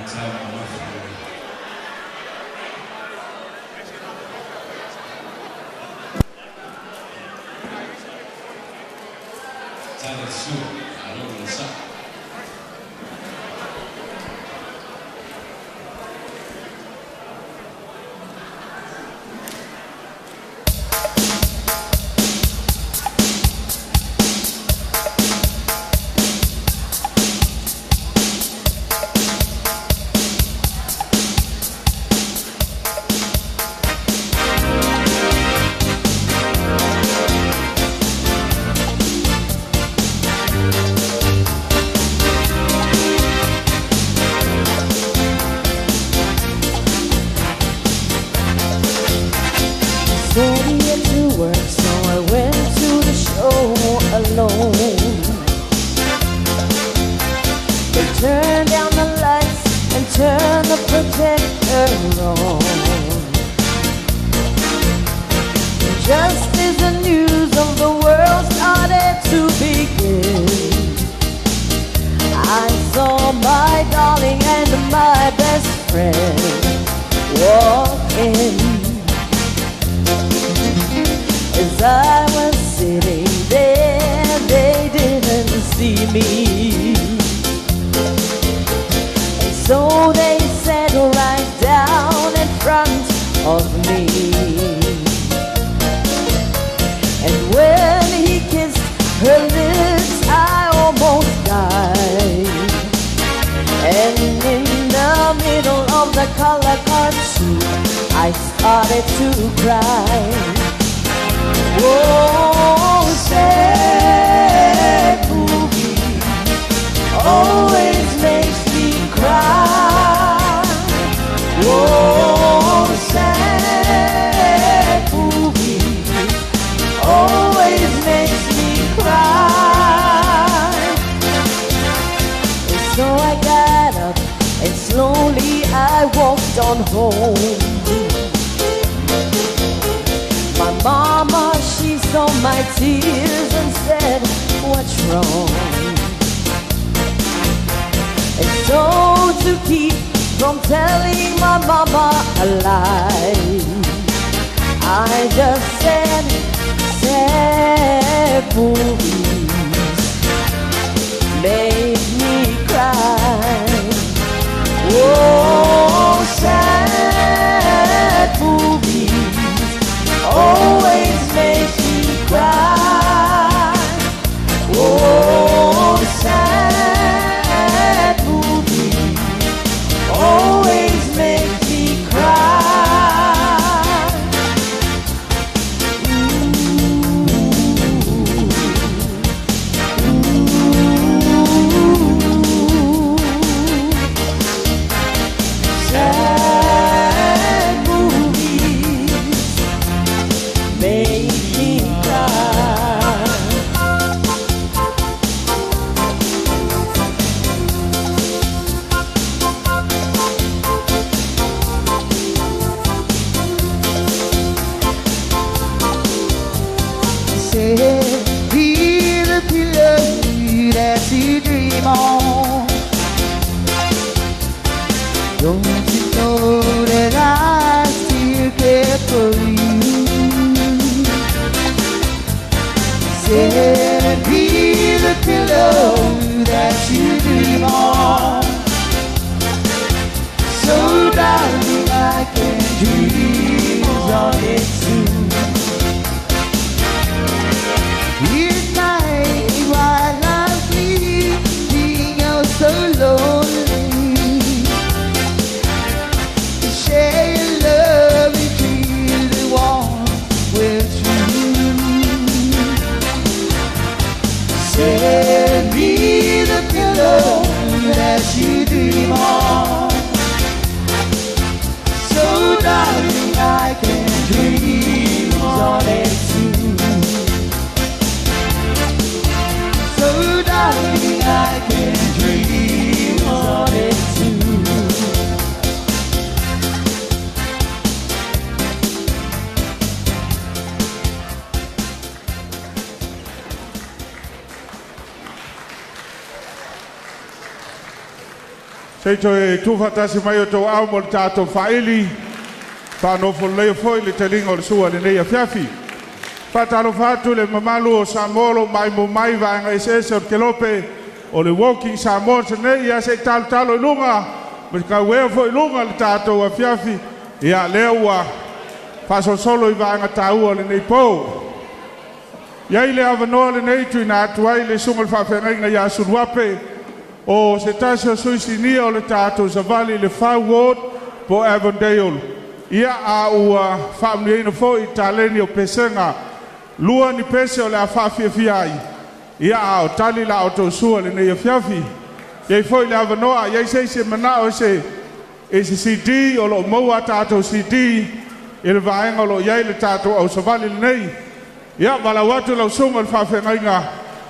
time of my life. Tali sua, malo le sa. Said he had to work, so I went to the show alone. They turned down the lights and turned the projector on. Just as the news of the world started to begin, I saw my darling and my best friend walk in. As I was sitting there, they didn't see me. And so they sat right down in front of me. And when he kissed her lips, I almost died. And in the middle of the color cartoon, I started to cry. Oh, sad movie always makes me cry. Oh, sad movie always makes me cry. And so I got up and slowly I walked on home. My mama, she saw my tears and said, "What's wrong?" And so to keep from telling my mama a lie, I just said, sad movies make me cry. Oh, sad movies always make me cry. Oh, sad movies always make me cry. Ooh. Ooh. Sad movies make me cry. Said, be the pillow that you dream on. Don't you know that I still care for you? Said, be the pillow that you dream on. So darling, I can dream on it too. At night while I'm sleeping, you're so lonely. Share your love between the one with you. Send me the pillow that you dream on. So darling, I can dream on it too. So darling, I can dream on it too. Se i toe tuufaatasi mai o outou aao mo le tatou faaili faanofoleleia foi le taliga o le sua i lenei afiafi. Faatalofa atu i le mamalu o Samoa o lo o maimoa mai vaega eseese o le kelope o le Walking Samoa nei, ia se i talotalo i luga ma tauea foi i luga le tatou afiafi, ia lea ua faasolosolo i vaega taua o lenei po. Iai le avanoa lenei tuuina atu ai le susuga i le faafeagaiga ia Suluape o se tasi o sui sinia o le tatou savali i le Fau Ward po o Avondale. Ia a ua faamanuiaina foi i taleni o pesega lua ni pese o le a faafiafia ai, ia a o tali la outou sua i lenei afiafi. Iai foi le avanoa, iai se isi e manao i se CD, o lo o maua a tatou CD i le vaega o lo o i ai le tatou ausavali lenei. Ia valaau atu lau susuga i le faafeagaiga,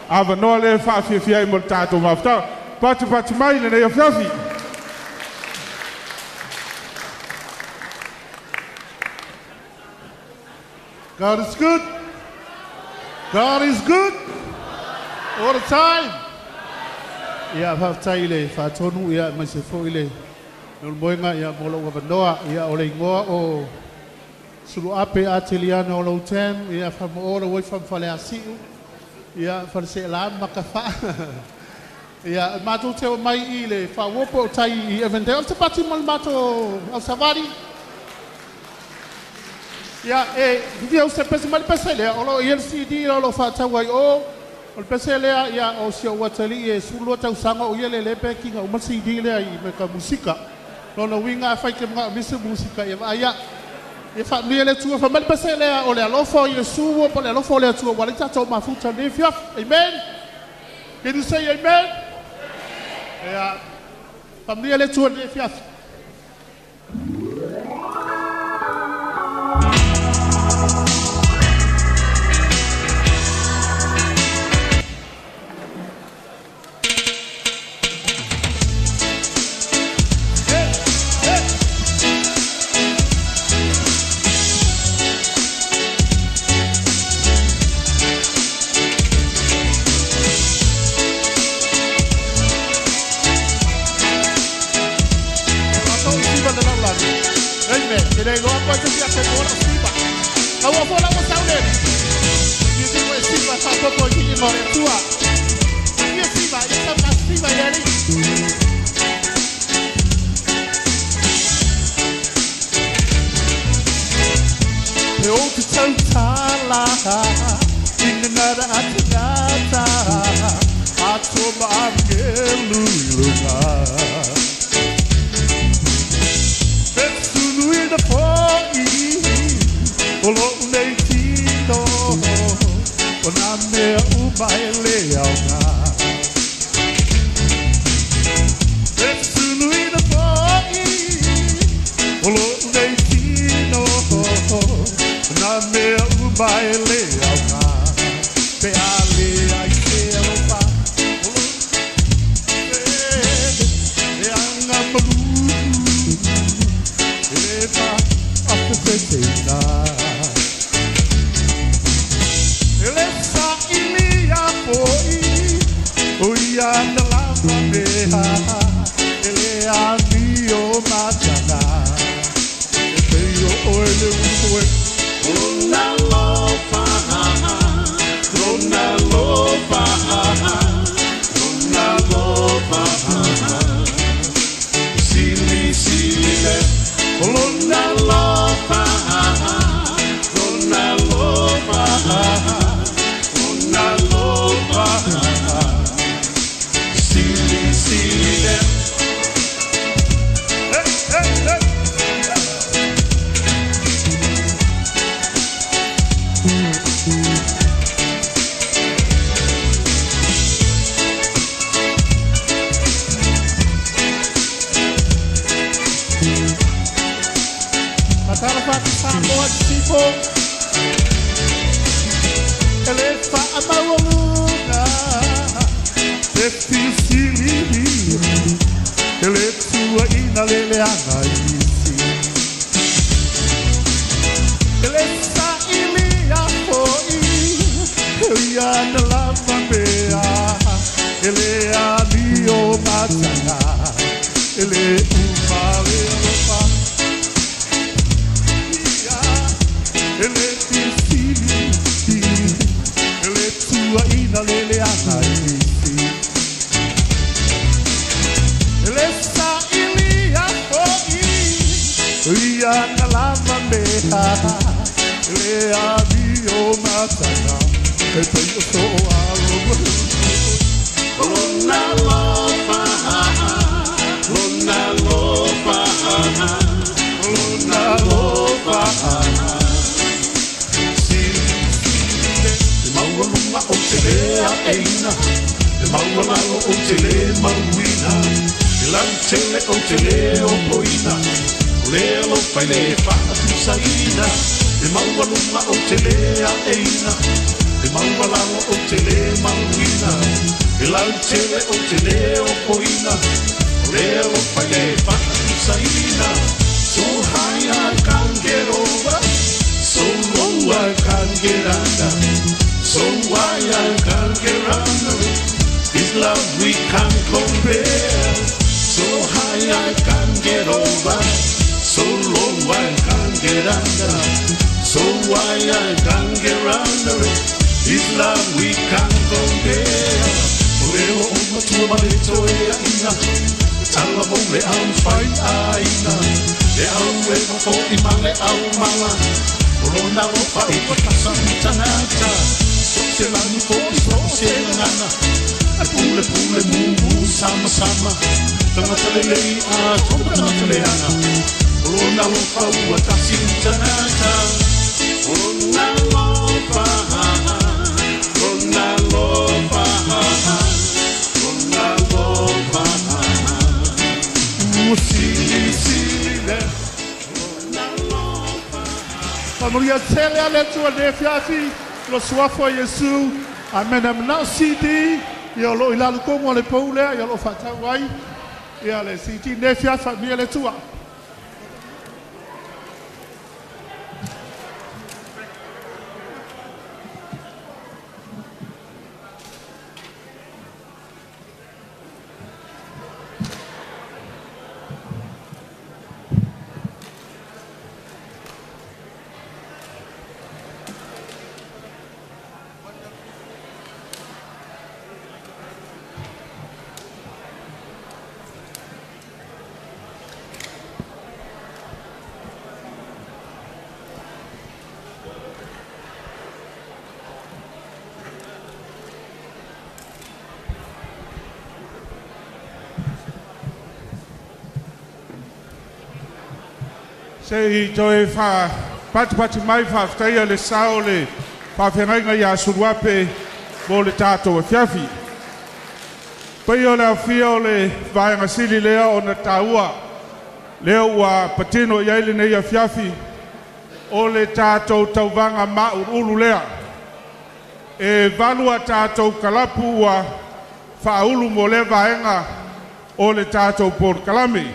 avanoa lea e faafiafia ai mo le tatou mafutaga. Patupatu mai lenei afiafi. God is good. God is good. All the time. Ia, faafetai i le faatonu, ia aemaise foi le leolomoega ia mo lou avanoa. Ia, o le igoa o Suluape Ateliano o lou tem, ia faamoo lau oifa ma Faleasiu, ia Faleseela ma Matafaa. Ia, matou te omai i le faauopo o tai i Avondale. O se pati ma le matou ausavali. Ia, e fia o se pese mai le pese lea, o lo o i ai le CD o lo o faatau ai o. O le pese lea, ia, o si ou atalii e 12 tausaga o ia le le pekiga uma CD lea i me ka musika. Lona uiga afai ke mga misi musika, ia vaai ia. Ia faamanuia le Atua. Fai mai le pese lea o le alofa o Iesu ua po o le alofa o le Atua ua alai tatou mafuta lenei afiafi. Amen. Can you say amen? Ia, faamanuia le Atua lenei afiafi. Matou siva le lalolagi. Amen. E le iloa po e se fia te moa lau siva. Aua fo lau saule. Music mo e siva faapopo i viiga o le Atua. Fia siva, ia sau ka siva i le Alii. He ou te tautala i ngana atangata atua ma angelu i luga. Fesuluina fo'i o lo'u nei tino o nā mea uma e le aoga. Fesuluina fo'i o lo'u nei tino o nā mea uma e le aoga. Pe a le ai se alofa o lo'u e anga malu e le fa afefeseina. E le saili a fo'i o ia na lava mea e le amio matana e pei o oe le ulu e. Lona alofa, lona alofa, lona alofa, sili sili le. Lona alofa, lona alofa, lona alofa, sili sili le. Hey, hey, hey. Matalafa atu Samoa i sifo. E le faamaualuga e filifili e le tuaina le leaga isi. E le sailia fo'i e ia na lava mea e le amio matana Ele umale alofa Ia Ele tisili Ele tua ina lele ana i Ele sa ili a foi Ia na lava meha Le avi o matana E pei o so alo Lona lofa Lona lofa Lona lofa Sili Te maua lunga o te lea eina Te maua lalo o te le mauina Te lau tele o te le o poina O le alofa i le whaatusaina Te maua lunga o te lea eina Te maua lalo o te le mauina Te lau tele o te le o poina O le alofa i le whaatusaina So high I can't get over So low I can't get under So why I can't get under it This love we can't compare So high I can't get over So low I can't get under So why I can't get under it This love we can't compare O leo o matua ma le toe a ina Tala mo le au whai aina Le au e mafo i ma le au mala O lona alofa e patasa i tangata So se lani fo i so se ngana A pule pule mu mu sama sama Tangata le lei a toma tangata le ana O lona alofa ua tasi i tangata Lona alofa Lona alofa Lona alofa Sili sili le Faamanuia tele a le Atua i lenei afiafi lo suafa o Iesu. Amene. Manao CD ia o loo i lalo tonu o le pou lea ia o loo faatau ai ia le CD lenei afiafi. Faamanuia le Atua. Se i toe faapatipati mai faafetaia le sao le faafeagaiga iā Suluape mo le tatou afiafi. Paia o le aofia o le vaega sili lea ona taua lea ua patino i ai lenei afiafi o le tatou tauvaga mauluulu lea. E 8 a tatou kalapu ua faaulu mo lea vaega o le tatou polokalame.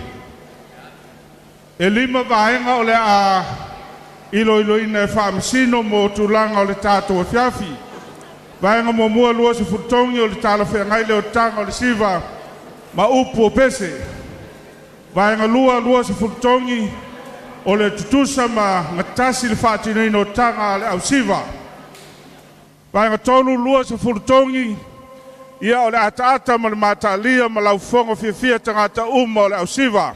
E 5 vaega o le a iloiloina e faamasino mo tulaga o le tatou afiafi. Vaega muamua 20 togi o le talafeagai le otaga o le siva ma upu o pese. Vaega lua 20 togi o le tutusa ma gatasi le faatinoina o taga a le ausiva. Vaega tolu 20 togi ia o le ataata ma le mataalia ma laufofoga fiafia tagata uma o le ausiva.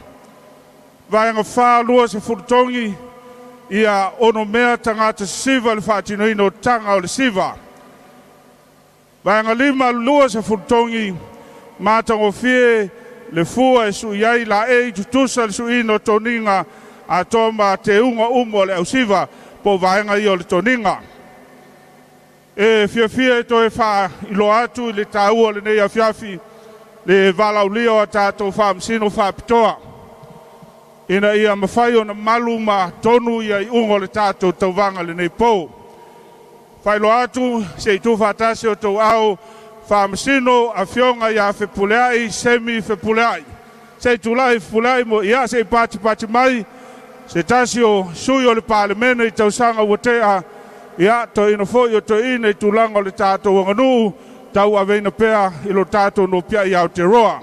Vaega fa 20 togi ia ono mea tagata sisiva le faatinoina o taga o le siva. Vaega lima 20 togi matagofie le fua e sui ai la e i tutusa le suiina o toniga atoa ma teuga uma o le ausiva po o vaega ia o le toniga. E fiafia e toe faailoa atu i le taua o lenei afiafi le valaaulia o a tatou faamasino faapitoa ina ia mafai ona malu ma tonu ia iuga o le tatou tauvaga lenei po. Faailoa atu se i tuufaatasi o tou ao faamasino afioga ia Fepuleai Semi Fepuleai. Se i tulai Fepuleai mo ia se i patipati mai se tasi o sui o le Palemene i tausaga ua tea ia toeaina foi o toeaina i tulaga o le tatou aganuu tauaveina pea i lo tatou nopiai Aotearoa.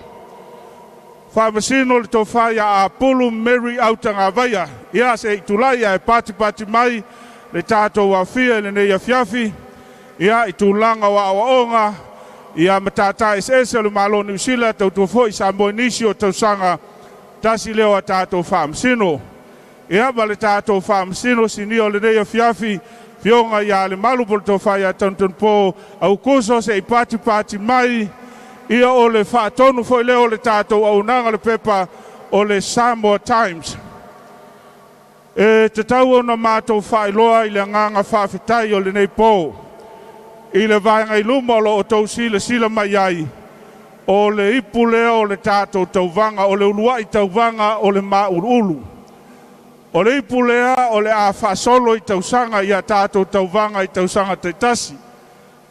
Faamasino le Tofa ia Apulu Mary Autagavaia. Ia se i tulai ae patipati mai le tatou afia i lenei afiafi, ia i tulaga o aoaoga, ia matata eseese o le Malo o Niu Sila, tautua foi Samoa i nisi o tausaga, tasi lea o a tatou faamasino. Ia ma le tatou faamasino sinia o lenei afiafi, Afioga ia Lemalu po o le Tofa ia Tanutanupo Aukuso, se i patipati mai, ia o le faatonu foi lea o le tatou auaunaga o le pepa o le Samoa Times. E tatau ona matou faailoa i le agaga faafetai o lenei po i le vaega i luma o lo o outou silasila mai ai, o le ipu lea o le tatou tauvaga, o le uluai tauvaga o le Māuluulu. O le ipu lea o le a faasolo i tausaga i a tatou tauvaga i tausaga taitasi.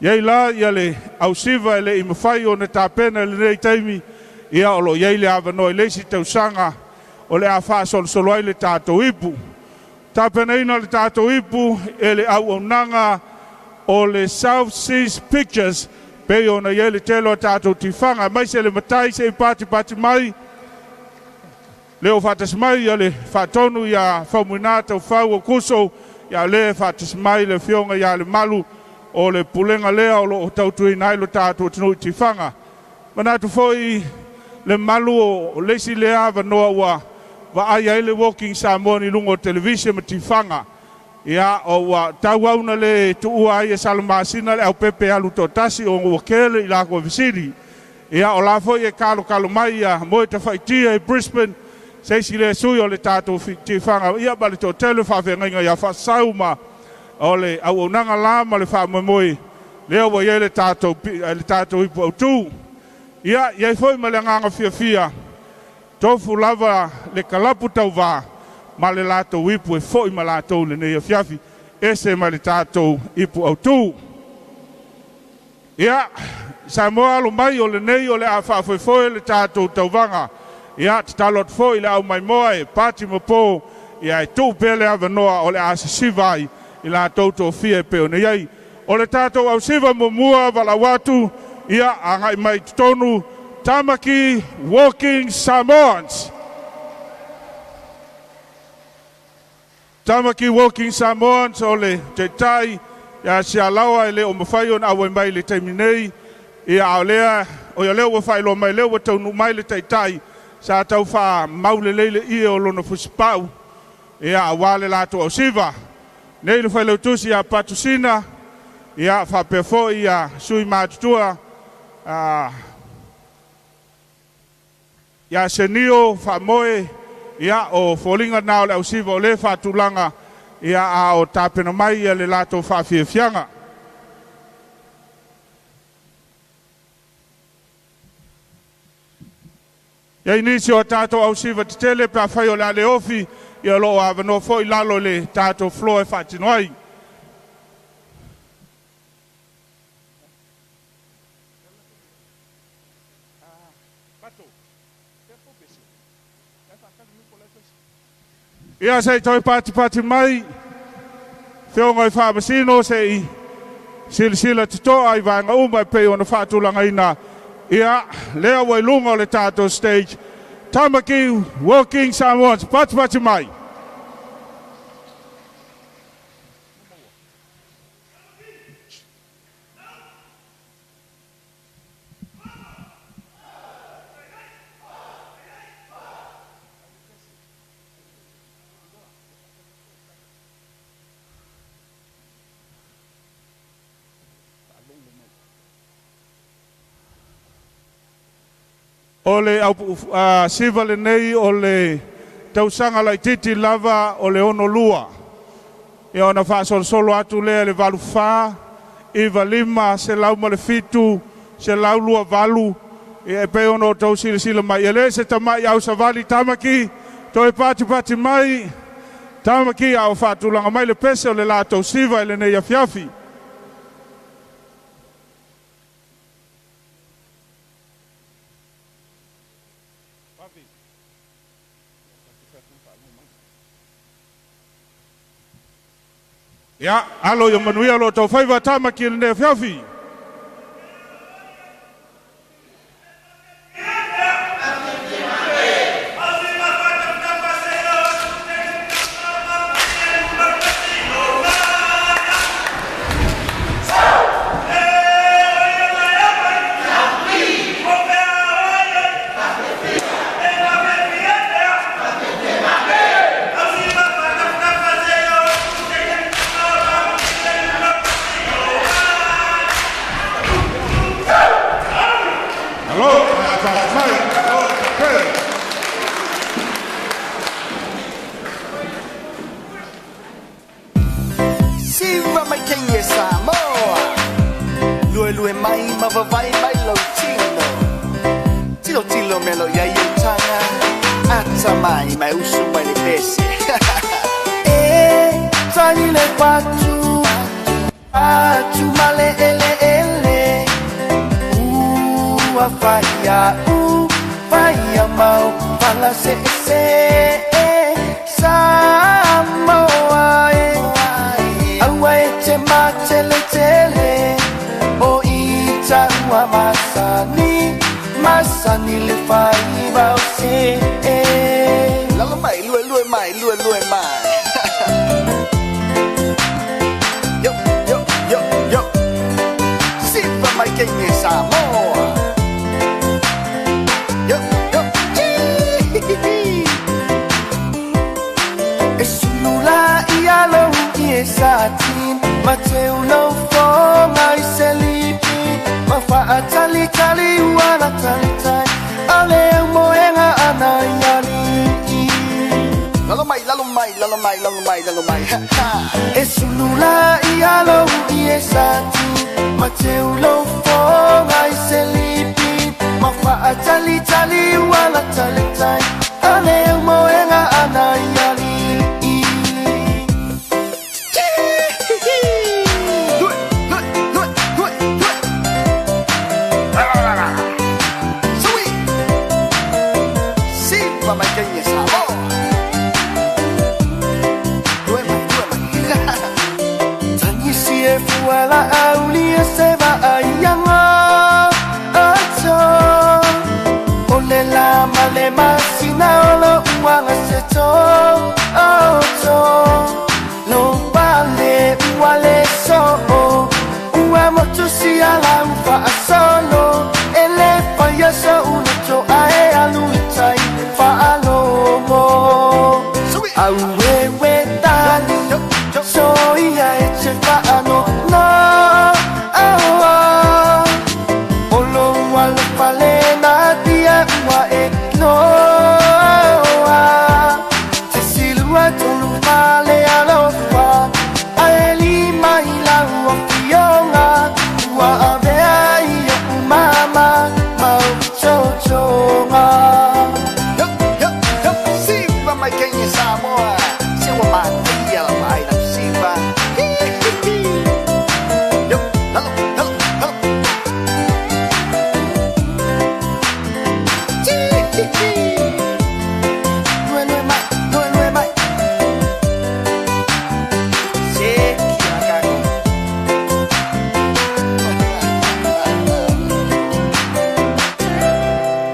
I ai la ia le ausiva e le i mafai ona tapena i lenei taimi, ia o lo o i ai le avanoa i le isi tausaga o le a faasolosolo ai le tatou ipu. Tapenaina le tatou ipu e le auaunaga o le South Seas Pictures, pei ona i ai le tele o a tatou tifaga, aemaise le matai se i patipati mai, le o faatasi mai ia le faatonu ia Faumuina Taufau Aukuso, ia o lea e faatasi mai le afioga ia Lemalu o le pulega lea o lo o tautuaina ai lo tatou atunuu i tifaga. Manatu foi le malu o le isi lea avanoa ua vaai ai le Walking Samoa i luga o televise ma tifaga. Ia, o ua tauau na le tuua ai e Salamasina le aupepe alu toatasi o ua kele i lako fesili. Ia, o la foi e kalokalo mai ia moe tawhaitia i Brisbane, se isi lea sui o le tatou tifaga, ia ma le toatele faafeagaiga ia faasau ma o le auaunaga la ma le faamoemoe lea ua i ai le tatou ipu autu. Ia, i ai foi ma le agaga fiafia, tofu lava le kalapu tauvā ma le latou ipu e foi ma latou lenei afiafi, ese ma le tatou ipu autu. Ia, Samoa alo mai o lenei o le a faafoefoe le tatou tauvaga. Ia, tatalo atu foi le au maimoa e pati ma po, ia e tuu pea le avanoa o le a sisiva ai i latou tofia e pei ona i ai. O le tatou ausiva muamua valaau atu, ia agai mai i totonu Tamaki Walking Samoans. Tamaki Walking Samoans o le taitai ia Sialaoa e le o mafai ona auai mai i le taimi nei. Ia a o lea, o ia lea ua faailoa mai lea ua taunuu mai le taitai sa tau faamaulelei le ie o lona fusipau, ia aua le latou ausiva. Nei le failautusi ia Patusina, ia faapea foi ia sui matutua ia Senio Faamoe, ia o foliga na o le ausiva o le faatulaga, ia a o tapena mai ia le latou faafiafiaga. Ia nisi o tatou ausiva tetele pe afai o le a le ofi, ia o lo o avanoa foi lalo i le tatou floor e faatino ai. Ia se i toe patipati mai afioga i faamasino se i silasila totoa i vaega uma e pei ona faatulagaina. Ia lea ua i luga o le tatou stage Tamaki Walking Samoans, patipati mai. O le au siva lenei o le tausaga laitiiti lava o le 62. Ia ona faasolosolo atu lea le 84, 95, 107, 128, ia e pei ona outou silasila mai. E le se tamai au savali Tamaki, toe patipati mai Tamaki a o faatulaga mai le pese o le latou siva i lenei afiafi. Ia, alo ia manuia lo tau faiva Tamaki i lenei afiafi. lou tino. Tilotilo mea o lo i ai ou taga, atamai ma e usu mai le pese. E tali le fatu, atu ma le eleele. Ua faia, u faia mau, fala se se. Samoa e, aua e te matele tele. O ita ua masani, masani le faiva o se. Lalo mai, lue lue mai, lue lue mai. Yo, yo, yo, yo. Sipa mai kenge Samoa. Yo, yo, chee. E sulu la ia lou i e sa tin, ma teu lou foga i se lipi. Ma faatalitali ua la talitai, a le aumoega ana i alii. Lalo mai, lalo mai, lalo mai, lalo mai, lalo mai. Ha, ha. E sulu la ia lou i e sa tin, ma teu lou foga i se lipi. Ma faatalitali ua la talitai, a le aumoega ana i alii. Wala auli e se va ai anga ato. O le la ma le masina o lo uanga se to oto. Lo pale ua le so o, ua motu si ala ufa a solo. E le fa ia so ulu to a e alu i tai fa alomo. Au e we tani, so ia e te fa ano no. Aua, o lo ua lo fale na tia ua e noa. Te silua tolu fale alofa, a e lima i lau o fionga. Ua avea i o umama, mau chochonga. Yo, yo, yo, sipa mai kenge Samoa. Se ua matia la mai lau sipa. Hi, hi, hi. Yo, lalo, lalo, lalo. Chi, hi, hi. Nue, nue mai, nue, nue mai. Se, kia kako.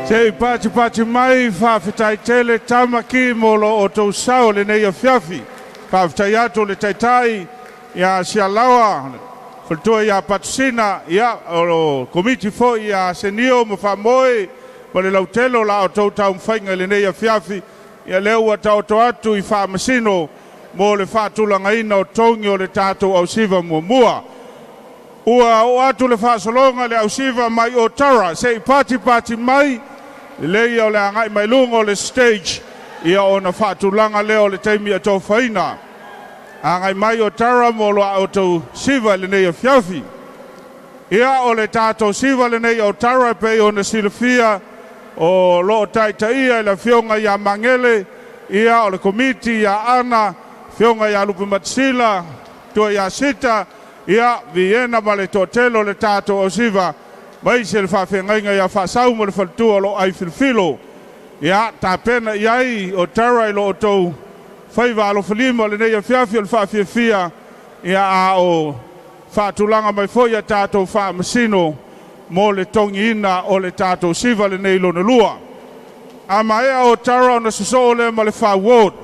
Se pati pati mai faafetai tele tamaki mo lo o tou sao lenei afiafi. Faafetai atu le taitai ia Sialaua, faletua ia Patusina, ia o lo komiti foi ia Senio ma Faamoe, ma le lautele o la o tou taumafaiga i lenei afiafi. Ia lea ua taoto atu i faamasino mo le faatulagaina o togi o le tatou ausiva muamua. Ua oo atu le faasologa le ausiva mai o Tara, se i pati pati mai, lelei ia o le agai mai luga o le stage, ia ona faatulaga lea o le taimi e tofaina. Agai mai o Tara mo lo a outou siva i lenei afiafi. Ia o le tatou siva lenei o Tara e pei ona silafia o loo taitaia i le afioga ia Magele, ia o le komiti ia Ana, afioga ia Lupe Matisila, tua ia Sita, ia Viena ma le toatele o le tatou ausiva, mai se le faafeagaiga ia Faasau ma le faletua o loo ai filofilo. Ia tapena i ai o Tara i lo outou faiva alofalima o lenei afiafi o le faafiafia, ia a o faatulaga mai foi ia tatou faamasino mo le togiina o le tatou siva lenei lona lua. A maea o Tara ona sosoo lea ma le Fau Ward.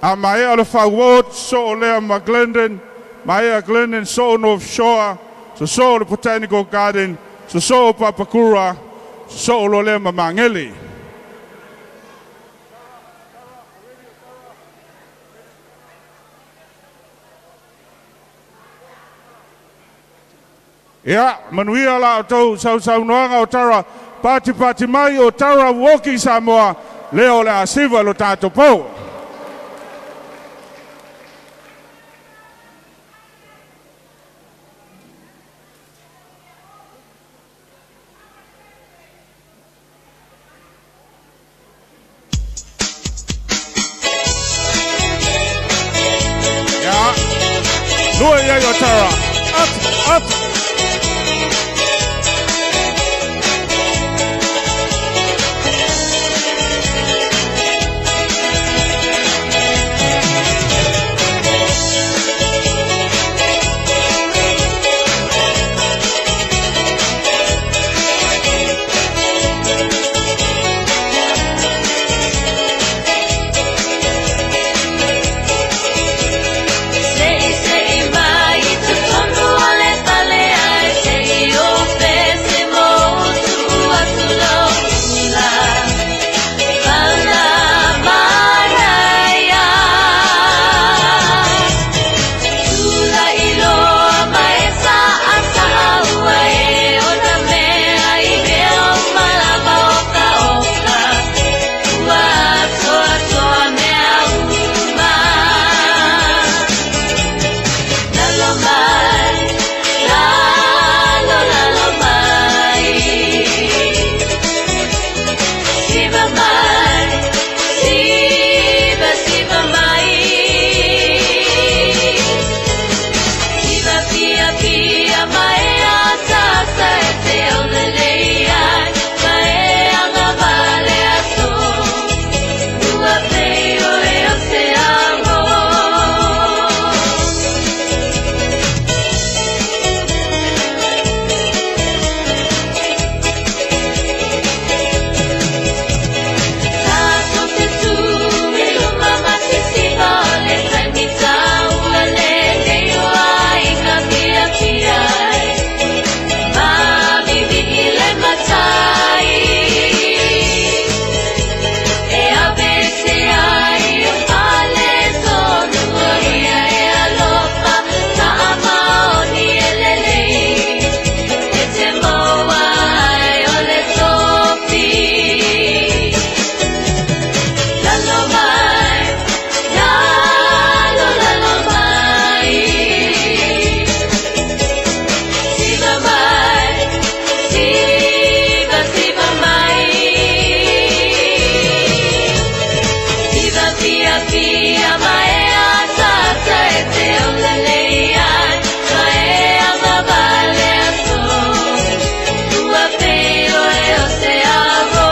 A maea o le Fau Ward, sosoo lea ma Glendon, maea Glendon soo North Shore, sosoo le Botanical Garden, sosoo Papakura, sosoo loa lea ma Magele. Ia, manuia la o tou sausaunoaga o Tara, pati pati mai o Tara Walking Samoa, lea o le a siva lo tatou pou. Tara. Up, up. Sei mai te tonu o le pale ai sei o pese mo tu atu lo la pala manaia Tula iloa mai sa asa aua e o na mea i mea o malama o ka oka Ua toa toa mea uma Lalo mai, lalo lalo mai. Siva mai, siva siva mai. Siva pia pia mai asa asa e te aulelei ai mai anga vale aso. Ua peio e o se amo. Tato te tu e luma masisiva o le taimita ua le nei o ai ka pia pia ai. Mami vi i le matai. E ave se ai o pale tonu o ia e alofa ka amaoni e lelei. E te moa ai o le topi. Lalo mai, lalo lalo mai. Siva mai, siva siva mai. Siva pia pia mai asa asa e te aulelei ai mai anga vale aso. Ua peio e o se avo.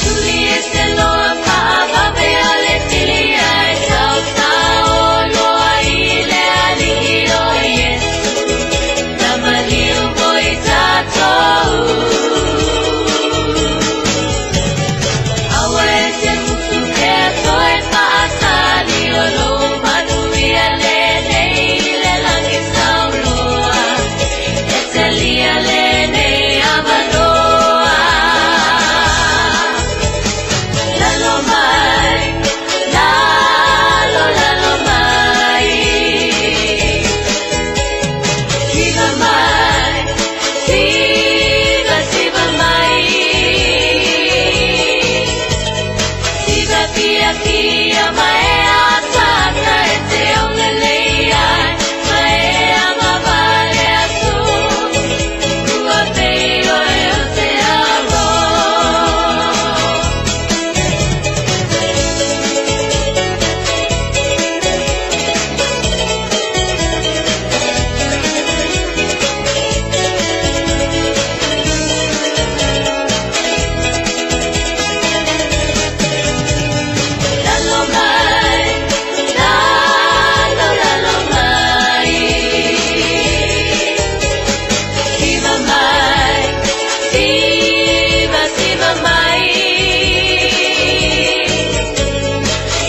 Tuli e se loa paavawe a le pili ai tau tau loa i le ali'i o Iesu na maliu mo i tatou. Aua e te musu pea toe paasali o lou manuia lenei i le lagi sauloa. E te lia lenei avanoa. Lalo mai, lalo lalo mai. Siva mai, siva siva mai. Siva pia pia mai asa asa e te aulelei ai mai anga vale aso. Ua peio e o te amo. Lalo mai, lalo lalo mai. Siva mai, siva siva mai.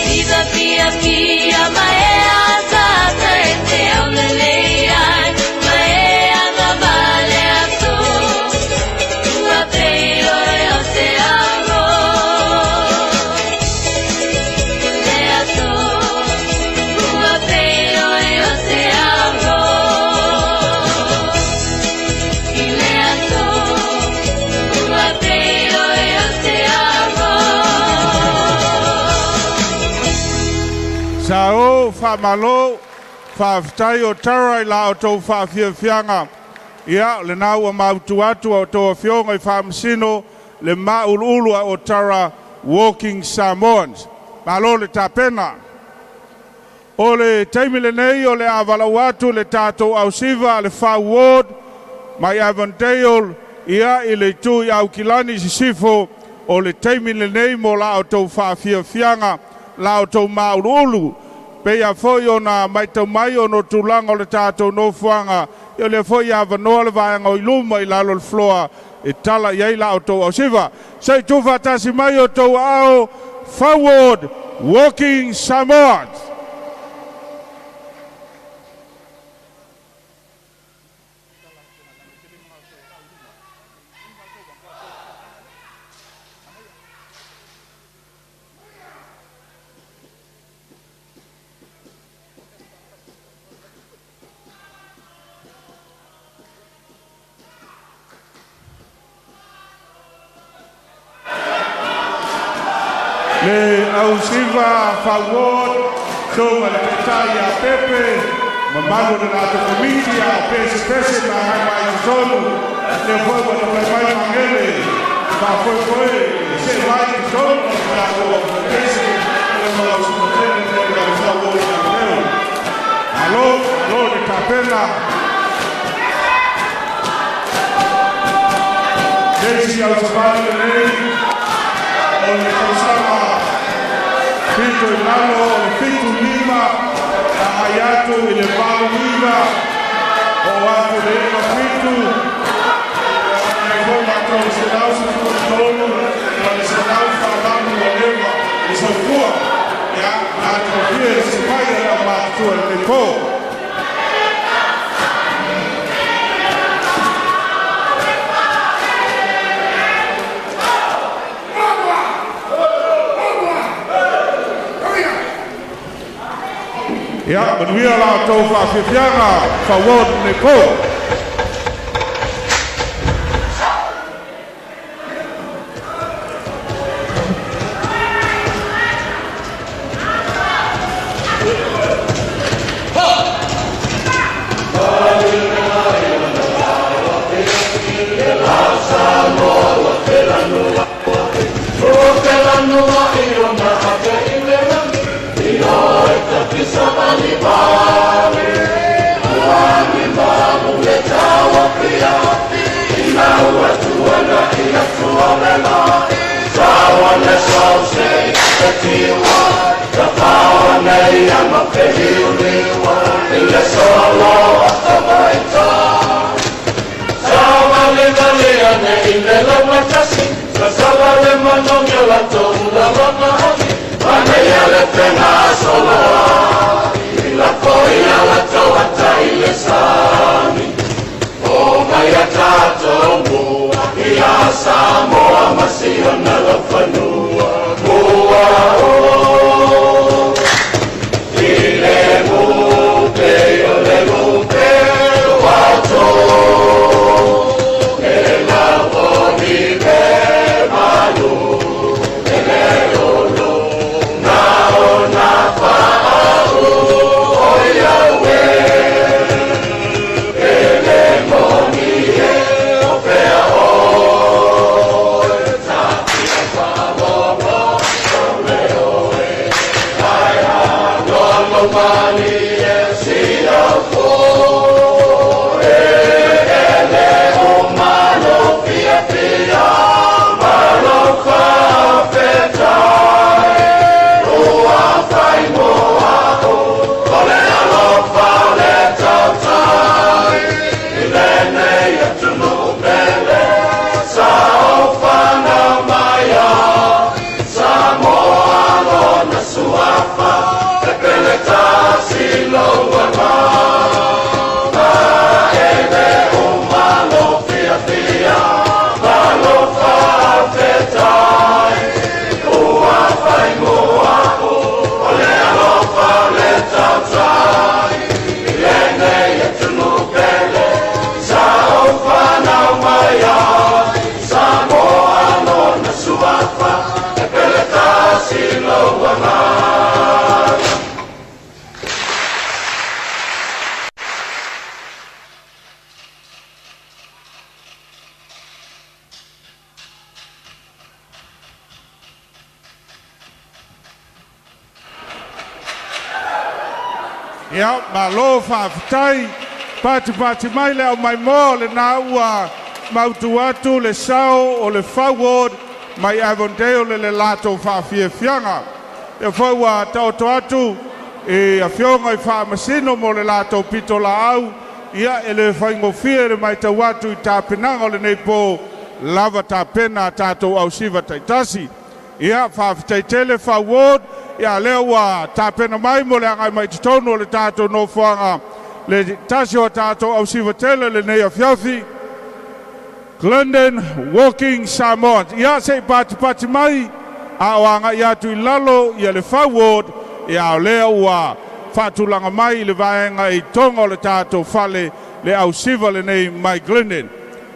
Siva pia pia mai asa asa e te aulelei ai mai anga vale aso. Ua peio e o te amo. Le aso, ua peio e o te amo. I le aso, ua peio e o te amo. Sa o, whamalo, whaafitai o Tara i la o tau whaafiafianga. Ia lena ua mautu atu a outou afioga i faamasino le mauluulu a Otara Walking Samoans. Malo le tapena. O le taimi lenei o le a valaau atu le tatou ausiva le Fau Ward mai Avondale ia i le itu i Aukilani i Sisifo o le taimi lenei mo la outou faafiafiaga la outou mauluulu peia foi ona matau mai ona o tulaga o le tatou nofoaga ia o lea foi avanoa le vaega o i luma i lalo o le floor e tala i ai la outou ausiva. Se i tuufaatasi mai outou aao Forward Walking Samoans. Le ausiva Forward tonga le taitai ia Pepe mamalu o le latou komiti a o pesepese ma agai mai i totonu lea foi ua taumai mai magele faafoefoe see mai i totonu o le tatou pese le malausimatele lea le au Forward ia leo. Malo, malo le tapena. Le isi ausavali lenei o le tausaga pito i lalo o le 75 agai atu i le 89 oo atu le 97 le foi matou 113 ma le 148 ua leva le soifua ia atofia e se mai e le matutua i lenei po. Ia, manuia la outou faafiafiaga Forward lenei po. Suafa, Ia, malo faafetai. Patipati mai le au maimoa o lenā ua mautu atu le sao o le Fau Ward mai Avondale i le latou faafiafiaga. Lea foi ua taoto atu i afioga i Faamasino mo le latou pitolaau, ia e le faigofie le matau atu i tapenaga o lenei po lava tapena a tatou ausiva taitasi. Ia, faafetai tele Fau Ward, ia lea ua tapena mai mo le agai mai i totonu o le tatou nofoaga le tasi o a tatou ausiva tele lenei afiafi, Glendon Walking Samoans. Ia se i patipati mai a o agai atu i lalo ia le Fau Ward, ia o lea ua faatulaga mai i le vaega i toga o le tatou fale le ausiva lenei mai Glendon.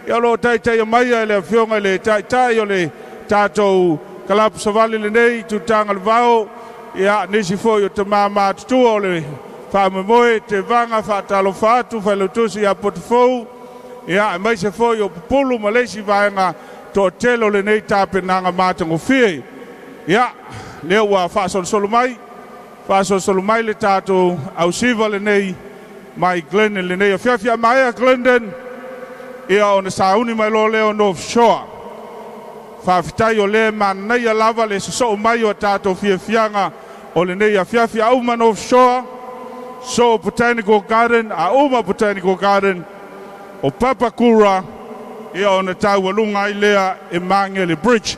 Ia o lo o taitaia mai e le afioga i le taitai o le tatou kalapu savali lenei Tutaga le Vao, ia nisi foi o tama matutua o le faamoemoe Tevaga faatalofa atu failautusi ia Potofou, ia aemaise foi o Pupulu ma le isi vaega toatele o lenei tapenaga matagofie. Ia lea ua faasolosolo mai, faasolosolo mai le tatou ausiva lenei mai Glendon lenei afiafi. A maea Glendon, ia ona sauni mai loa lea o North Shore. Faafetai o lea e manaia lava le sosoo mai o a tatou fiafiaga o lenei afiafi. A uma North Shore, soo Botanical Garden, a uma Botanical Garden, o Papakura, ia ona taualuga ai lea e Magele Bridge.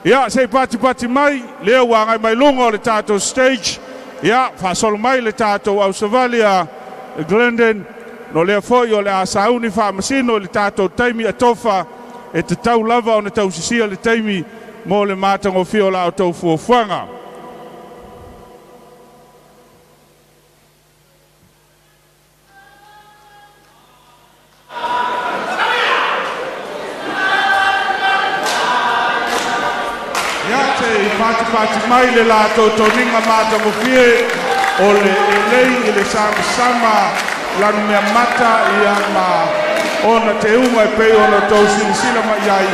Ia se i patipati mai lea ua agai mai luga o le tatou stage, ia faasolo mai le tatou ausavali a Glendon, no lea foi o le a sauni faamasino i le tatou taimi atofa e tatau lava ona tausisia le taimi mo le matagofie o la outou fuafuaga. Ia te i patipati mai le latou toniga matagofie o le elei i le samasama lanumeamata ia ma ona teuga e pei ona outou silasila mai ai,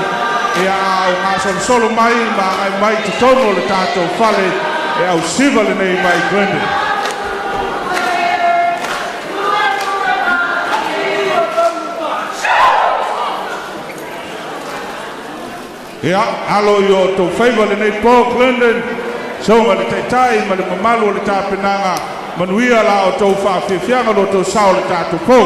ia a o gasolosolo mai ma agai mai i totonu o le tatou fale e ausiva lenei mai Glendon. Ia, alo i o outou faiva lenei po Glendon, soga le taitai ma le mamalu o le tapenaga, manuia la outou faafiafiaga lo outou sao o le tatou po.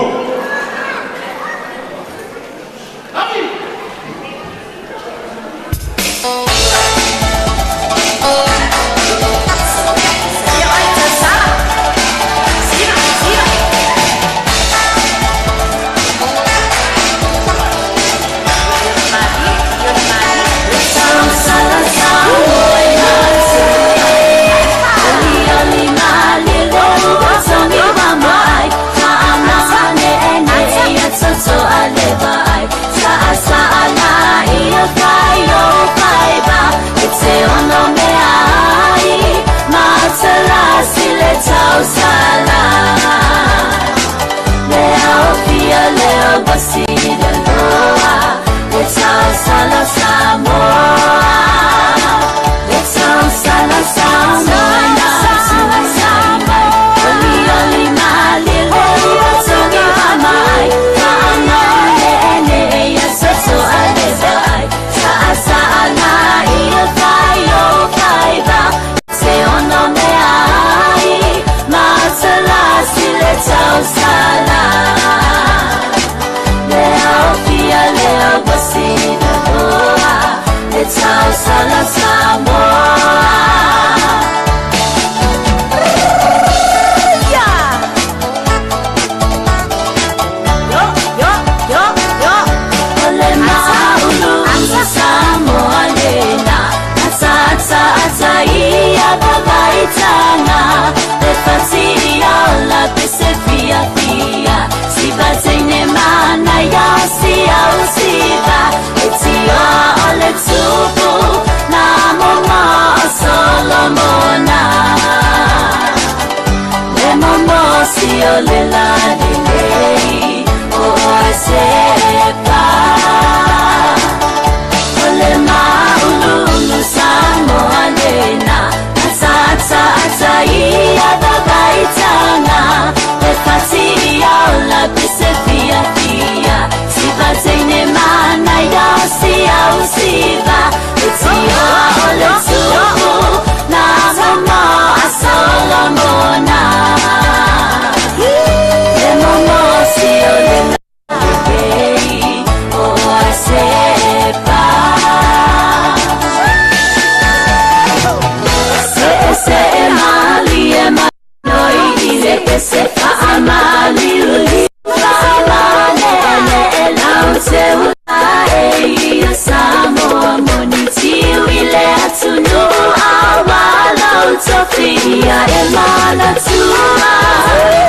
Ia e manatua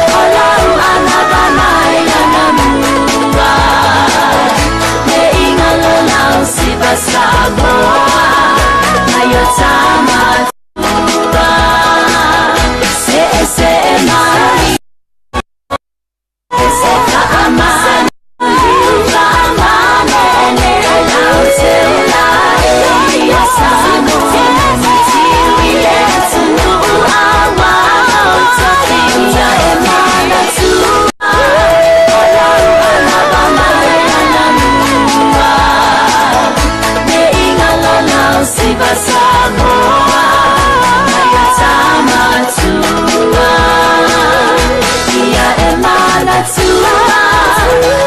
O lau anava mai ana mua Me inga lo lau siva Samoa Mai o tamatua Se e se e mai Se ka amanu Ka amane Lau te ula e ia Samoa Tiwi le tunu awa Ia e manatua O lau anava mai ana mua Me inga lo lau siva Samoa Mai o tamatua Ia e manatua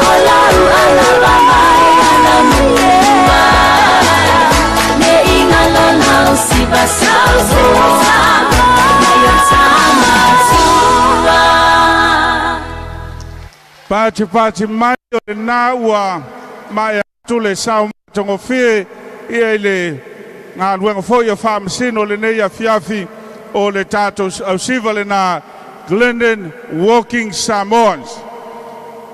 O lau anava mai ana mua Me inga lo lau siva Samoa Mai o tamatua. Pati pati mai o le nā ua mai atu le sao matagofie ia i le galuega foi a faamasino lenei afiafi o le tatou ausiva lena Glendon Walking Samoans.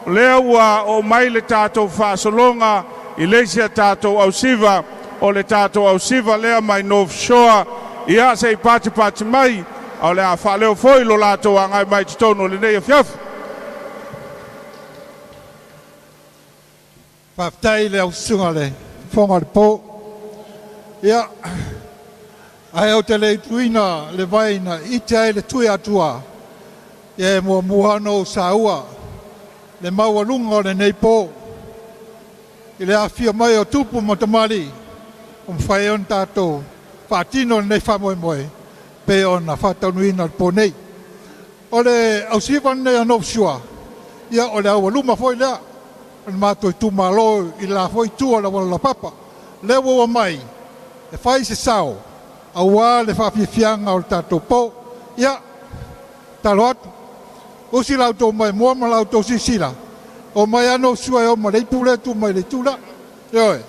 O lea ua oo mai le tatou faasologa i le isi a tatou ausiva o le tatou ausiva lea mai North Shore ia se i patipati mai a o le a faaleo foi lo latou agai mai totonu o lenei afiafi. Faafetai le aususuga le fofoga o le po. Ia, ae ou te le i tuuina le vai na ite ai le tui Atua, ia e muamua ona ou saua le maualuga o lenei po. I le afifio mai o tupu ma tamalii, ua mafai ai ona tatou faatino lenei faamoemoe pei ona faataunuuina le po nei. O le ausiva lenei a North Shore, ia o le aualuma foi lea o le matou itumalo i le la foi itu o le auala laupapa. Lea ua ua mai e fai se sao aua le faafiafiaga o le tatou po. Ia, talo atu, usi la outou maimoa ma la outou silasila, o mai lava North Shore e o ma le ipu lea e tu mai le itu la. Ioe.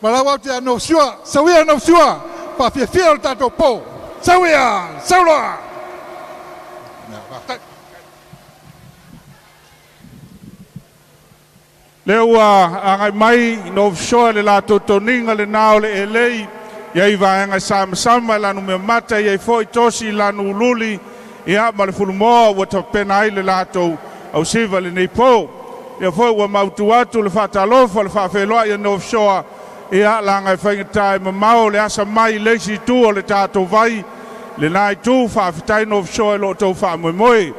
Malau au te a North Shore, sauia North Shore, faafiafia o le tatou po. Sauia, sauloa! Faafetai. Lea ua agai mai North Shore le latou toniga lena o le elei ia i vaega samasama i lanu meamata ia i foi tosi i lanu ululi ia ma le fulumoa ua tapena ai le latou ausiva lenei po. Ia foi ua mautu atu le faatalofa le faafeiloai a North Shore ia laga e faigata e mamao le asa mai i le isi itu o le tatou vai lena itu faafetai North Shore i lo outou faamoemoe.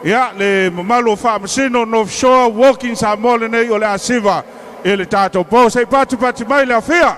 Ia le mamalu o faamasino North Shore Walking Samoa lenei o le asiva i le tatou po se i patipati mai le afia.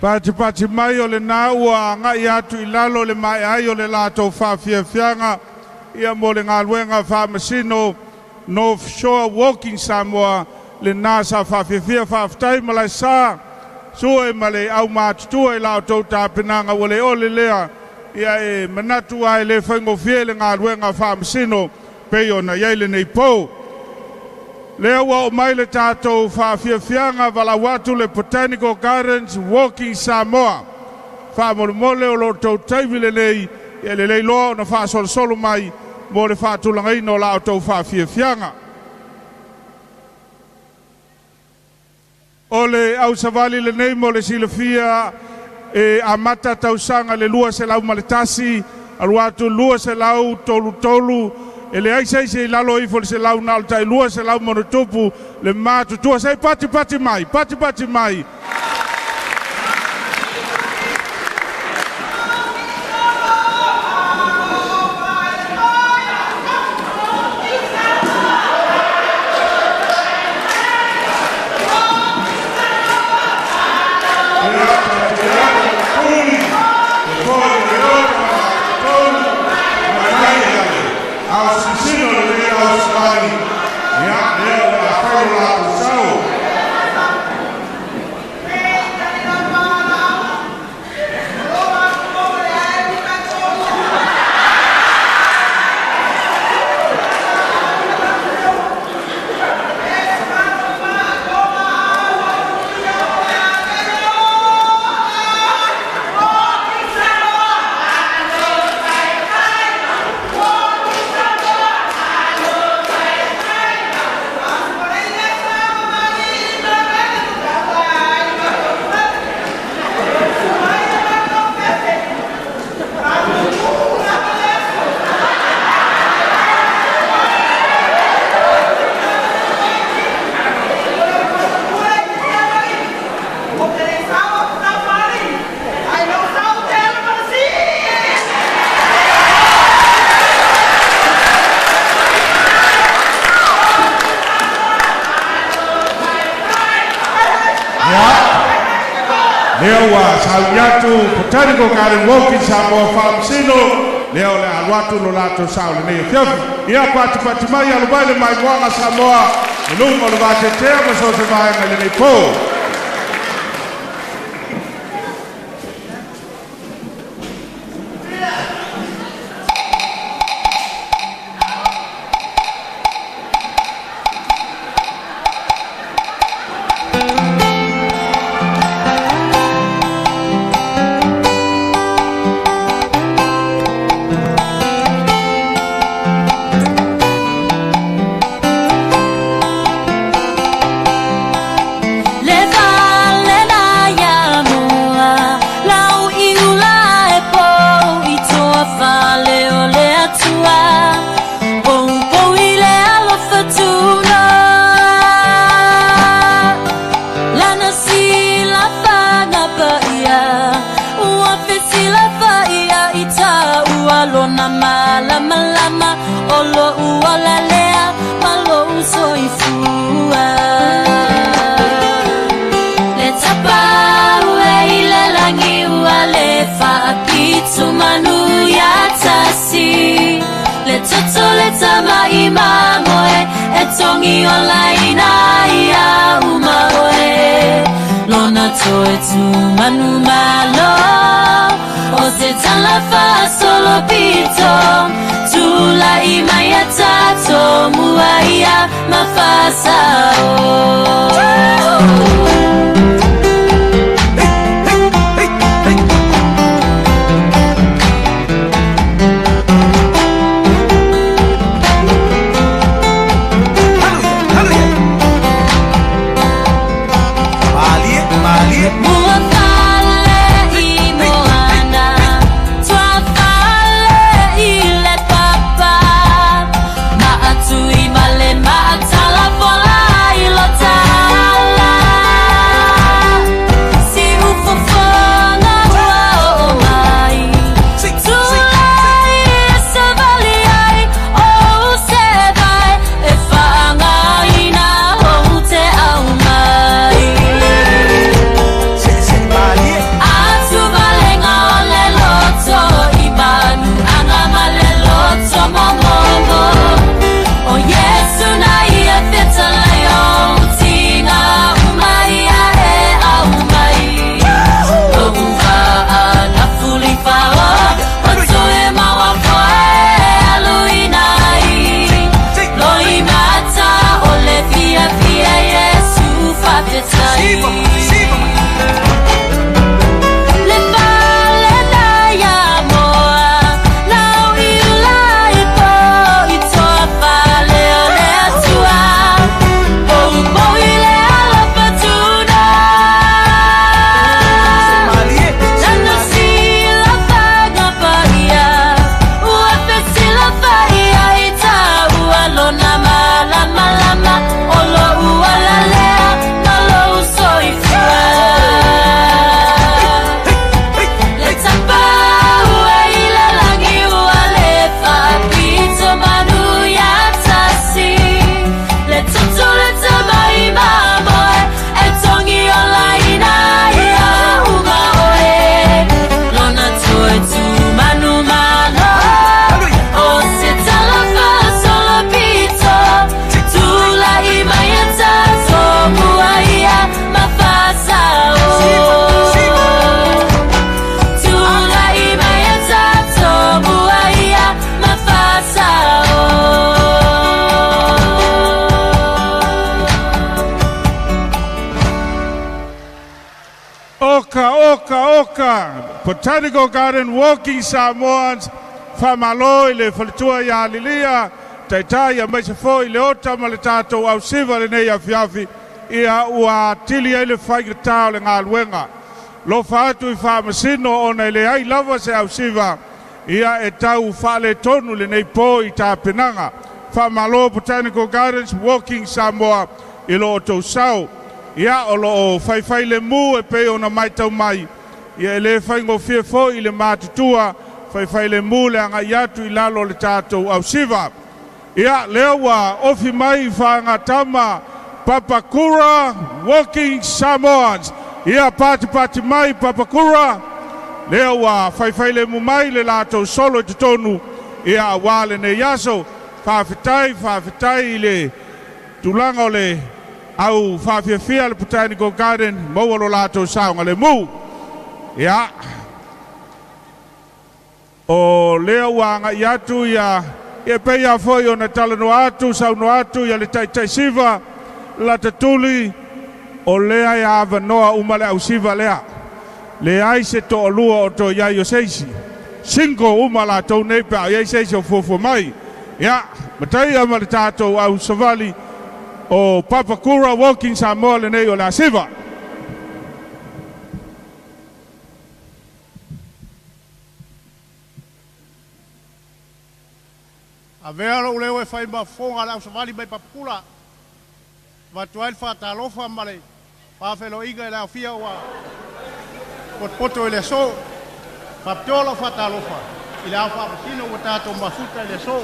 Patipati mai o le nā ua ngai atu i lalo le mai ai o le latou faafiafiaga ia mo le galuega faamasino North Shore Walking Samoa le nā sa faafiafia faafetai ma lae sua e ma le au matutua i la outou tapenaga ua le ole lea ia e manatu ai le faigofie le galuega faamasino pei ona iai lenei pou. Lea ua o mai le tatou faafiafiaga valau atu le Botanical Gardens Walking Samoa. Faamolemole o lo outou taimi lenei ia lelei loa ona faasolosolo mai mo le faatulagaina o la outou faafiafiaga. O le ausavali lenei mo le silafia e amata tausaga le 201 alu atu 233 e leai se isi i lalo ifo le selau na o le tai 200 ma ona tupu le matutua se i patipati mai patipati mai. Lea ua sauni atu Botanical Garden Walking Samoa faamasino lea o le alu atu lo latou sao lenei afiafi. Ia patipati mai alu mai le maimoaga Samoa i luga o le vatetea ma so o se vaega i lenei po. Le tongi o laina ia uma oe. Lona toe tu manu malo, o se tala fa solo pito. Tula i mai a tato mua ia mafasa o. Mua fale i moana, tua fale i le papa. Maatui male maatala fola i lo tala. Si ufofonga ua o mai, tulai e savali ai o se vai, e whaangaina o te au mai. Atu valenga o le loto i manu, anga ma le loto momomo. O Yesu na ia whitalai o tinga umai a e au mai. O uva a na fuli whao, o toe maua foe alu inai. Loi mata o le fia fia Yesu whawhetai. Le fale na ia moa, lau i ula i po i toa fale o le atua. Pou pou i le ala patuna. Lana sila whanga paia, ua fesila whaia i tā ua lona malama lama. O lo ua lalea, no lo usoifua. Le tapa ua i le langi ua le whapito manu ia tasi. Le tutu le tamai mamoe, e tongi o laina ia uma oe. Lona toe tu manu malo, o se tala whasola pito. Tula i mai a tato mua ia mawhasa o. Tula i mai a tato mua ia mawhasa o. Oka, oka, oka. Botanical Garden Walking Samoans. Whamalo i le faletua ia Lilia. Taitai ia maise fo i le ota ma le tātou au siva le nei afiafi. Ia ua tili ai le whaikatā o le ngā luenga. Lo whaatu i whaamasino ona i le ai lava se au siva. Ia e tau whaale tonu le nei pō i tā penanga. Whamalo Botanical Gardens Walking Samoa i lo o tau sau. Ia o lo o whaiwhai le mu e pe ona mai tau mai. Ia e le whaingo fia fo i le mātutua. Whaiwhai le mu le anga i atu i lalo le tātou au siva. Ia lea ua ofi mai i whaangatama Papakura Walking Samoans. Ia pati pati mai Papakura. Lea ua whaiwhai le mu mai le lātou solo i te tonu. Ia a wā le nei aso. Whawhitai, whawhitai i le tulaga o le au whawhiawhia le Botanical Garden. Maua lo lātou saonga le mu. Ia. O lea ua anga i atu ia e peia foi o na talanoa atu, saunoa atu ia le taitai siva, la tatuli, o lea ia avanoa uma le au siva lea. Le ai se to'alua o to iai o seisi. Single uma latou nei pe a iai seisi o fuafua mai. Ia, mataia ma le tātou au savali o Papakura Walking Samoa lenei o le asiva. Avea lou leo e fai mafofoga le ausavali mai Papakula. Avatu ai le faatalofa ma le faafeloaiga i le aofia ua potopoto i le aso. Faapitoa lau faatalofa i le ao faamasino ua tatou mafuta i le aso.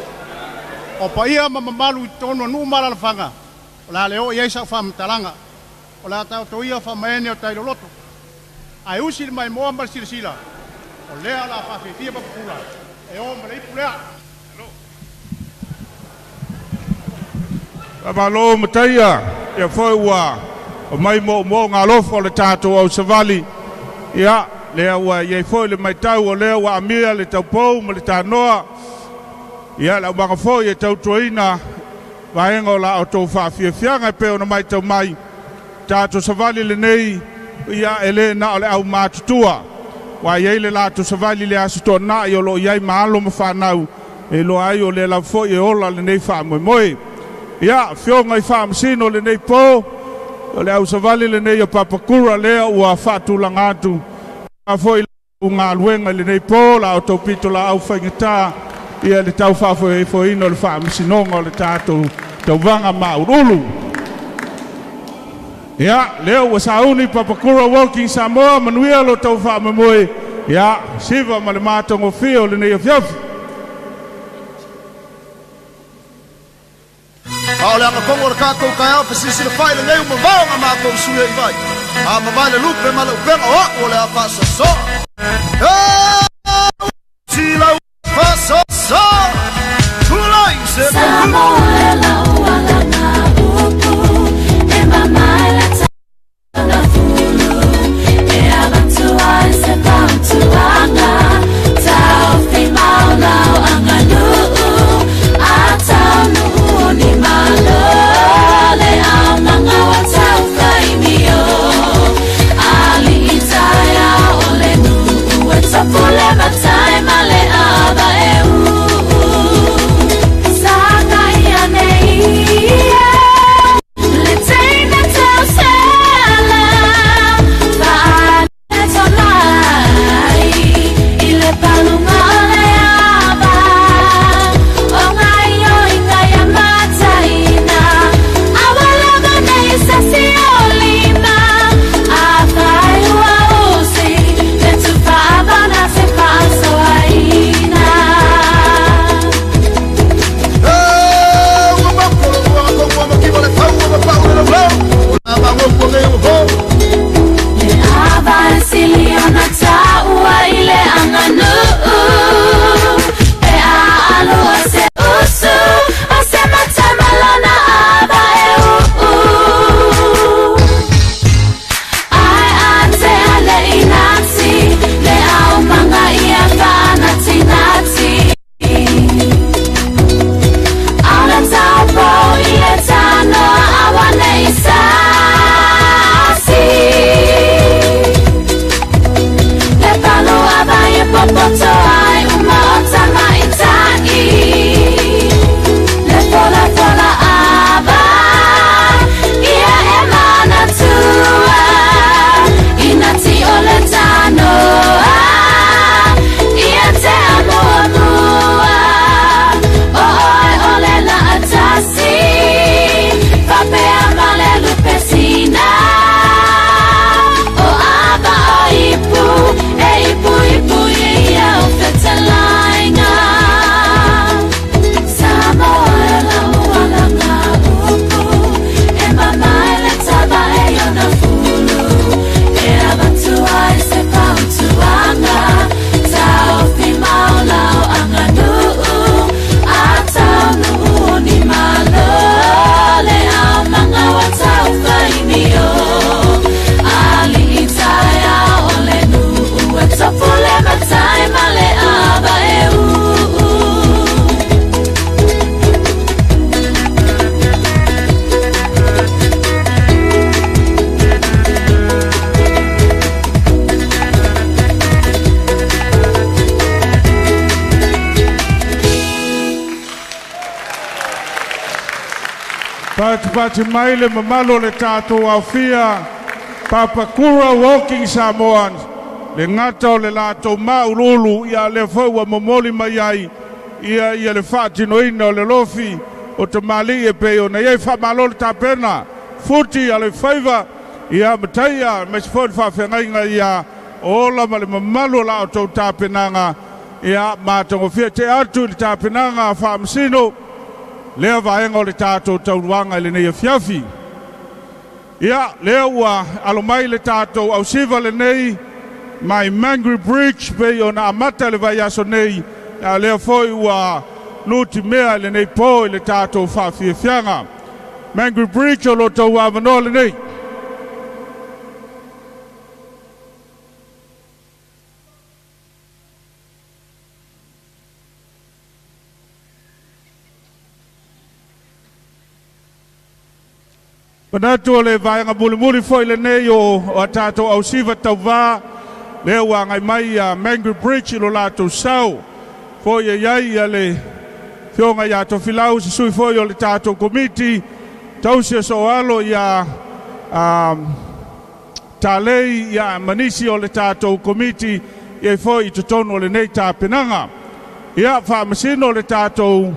O paia ma mamalu i totonu o nuu ma alalafaga, o le a le oo i ai sau faamatalaga. O le a taotoia faamaene o tailoloto. Ae usi le maimoa ma le silasila, o lea o le a faafiafia Papakula e o ma le ipu lea. Faamalo mataia ia foi ua o mai moomooga alofa o le tatou au savali. Ia lea ua iai foi le matau o lea ua amia le taupou ma le tanoa. Ia le aumaga foi e tautuaina vaega o la outou faafiafiaga e pei ona matau mai tatou savali lenei. Ia e le na o le au matutua ua iai le latou savali le Aso Toonai o loo iai ma alo ma fanau e iloa ai o lea lava foi e ola lenei faamoemoe. Ia afioga i faamasino lenei po o le au savali lenei o Papakura lea ua faatulaga atu a foi galuega i lenei po la outou pito la au faigata ia le tau faafoefoeina o le faamasinoga o le tatou tauvaga mauululu. Ia lea ua sauni Papakura Walking Samoa, manuia lo tau faamoemoe. Ia siva ma le matagofie o lenei afiafi. A o le agatongo o le tatou taeao fesilisili fai lenei ua mavao na matou sui ai vai. A mavae le lupe ma le upega o a'u o le a faasoasoa. Silau faasoasoa. Tulai se Samoa la uala ngā upu e mamae le tana fulu e avatua i se fautuaga tau maulau aganuu a taunuu o ni malo le aumaga wa taufaimio alii taeao o le nuu e tofu le matai ma le ava e uu Saka ia nei le teine tau sela Fa'aletolai i le paluga o le ava o ngai o inga ia mataina aua lava nei sasi o lima a fai ua usi le tufaavana se faasoaina. Ua makolo ua agatongo makiva le fau ua mapau le laulau. O la magopu nei ua fou. Le ava e sili ona taua i le aganuu pe a alua se usu o se matamalona ava e uu ai a te ale inati le aumaga ia faanatinati Ala taupo i le tanoa aua nei sasi Le palu ava i popoto ai uma o tamaitai Le fola fola ava ia e manatua Inati o le tanoa ia te amuamua O oe o le laatasi Fapea ma le lupesina O ava o ipu E ipu ipu ia o fetalainga Samoa e la uala ngā upu E mamae le tava e iona fulu E avatua i se fautuaga Taufi maulau aganuu A taunuu o ni malo Le aumaga wa taufaimio Alii taeao o le nuu E tofu le matai ma le ava e uu. Patipati mai le mamalu o le tatou aofia Papakura Walking Samoans le gata o le latou mauluulu ia lea foi ua momoli mai ai ia ia le faatinoina o le lofi o tamalii e pei ona iai. Faamalo le tapena futi a le faiva ia mataia aemaise foi le faafeagaiga ia ola ma le mamalu o la outou tapenaga ia matagofie te atu i le tapenaga faamasino lea vaega o le tatou tauluaga i lenei afiafi. Ia lea ua alo mai le tatou ausiva lenei mai Mangry Bridge pei ona amata le vaiaso nei a lea foi ua nutimea i lenei po i le tatou faafiafiaga. Mangry Bridge o lo outou avanoa lenei. Manatu o le vaega mulimuli foi lenei o a tatou ausiva tauvā lea ua agai mai ia Mangry Bridge i lo latou sao foi e i ai ia le Afioga ia Tofilau, se sui foi o le tatou Komiti tausi o Soalo ia Talei ia ma nisi o le tatou Komiti i ai foi i totonu o lenei tapenaga. Ia faamasino le tatou